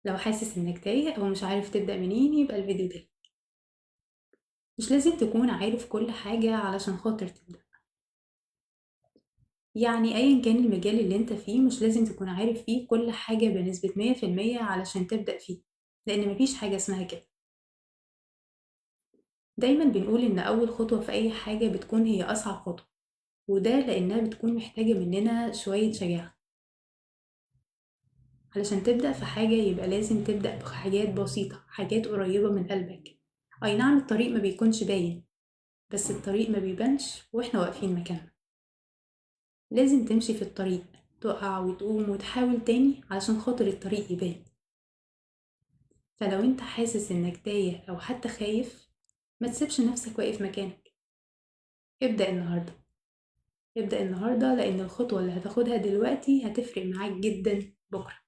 لو حاسس إنك تايه أو مش عارف تبدأ منين يبقى الفيديو ده. مش لازم تكون عارف كل حاجة علشان خاطر تبدأ، يعني أيا كان المجال اللي انت فيه مش لازم تكون عارف فيه كل حاجة بنسبة 100% علشان تبدأ فيه، لأن مفيش حاجة اسمها كده. دايما بنقول إن أول خطوة في أي حاجة بتكون هي أصعب خطوة، وده لأنها بتكون محتاجة مننا شوية شجاعة. علشان تبدأ في حاجة يبقى لازم تبدأ بحاجات بسيطة، حاجات قريبة من قلبك. أي نعم الطريق ما بيكونش باين، بس الطريق ما بيبانش وإحنا واقفين مكاننا. لازم تمشي في الطريق، تقع وتقوم وتحاول تاني علشان خاطر الطريق يبان. فلو انت حاسس انك تايه او حتى خايف، ما تسيبش نفسك واقف مكانك. ابدأ النهاردة، ابدأ النهاردة، لأن الخطوة اللي هتاخدها دلوقتي هتفرق معاك جدا بكرة.